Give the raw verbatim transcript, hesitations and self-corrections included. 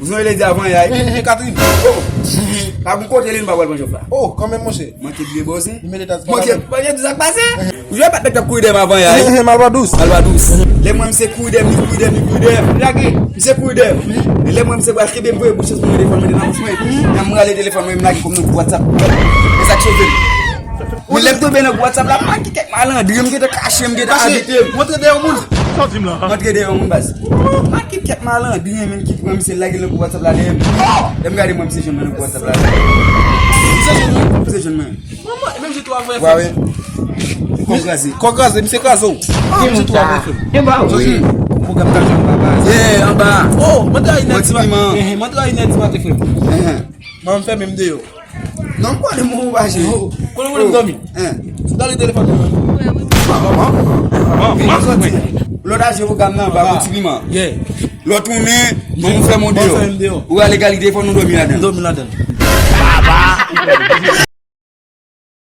Zon e ledi avan yay. Katrin. Oh. Pa gon kote li, nou pa pral pran jòf la. Oh, kanmenm, monchè. Manke bliye bòz, wi. Li mete tas. Manke, manke di sa k pase. Ou jwe pa t k ap kouri dèyè m avan yay. Malva dous. Malva dous. Lè mwen, misye kouri dèyè m, li kouri dèyè m, li kouri dèyè m. Lage. Misye kouri dèyè m. E lè mwen, misye pral kenbe m voye bouch mwen telefòn mwen nan bouch mwen. Nan m rale telefòn mwen, m lage kòm nan gwoup WhatsApp. E sa k sove m. Men lè m tonbe nan gwoup WhatsApp la, manke kèk malandren, m gentan kache, m gentan abite m. Ou antre dèyè yon moun. Sa w di m la? M antre dèyè yon moun, baz. Manke kèk malandren, men ki pran misye lage nan gwoup WhatsApp la dèyè m. Lè m gade mwen, misye jwenn mwen nan gwoup WhatsApp la. Misye jwenn mwen? Misye jwenn mwen. Manman, e menm jan tou avè. Wa wi. Kò kraze. Kò kraze, misye kraze w. Ki moun sa? Ki moun sa? Wi. Pwogram ta jwenn anba. Yeah, anba. Oh, mwen trayi nèg ti maten. Mwen trayi nèg ti maten, frè m. Mwen fèmen m deyò. Non, m konnen moun pa je. Konnen moun m dòmi. Sou dali telefòn nan. Lòt a je pwogram nan, anba, gon ti piman. Yeah. Lòt ou men, moun fèmen m deyò. Ou ale gade telefòn, nou dòmi ladan. Dòmi ladan.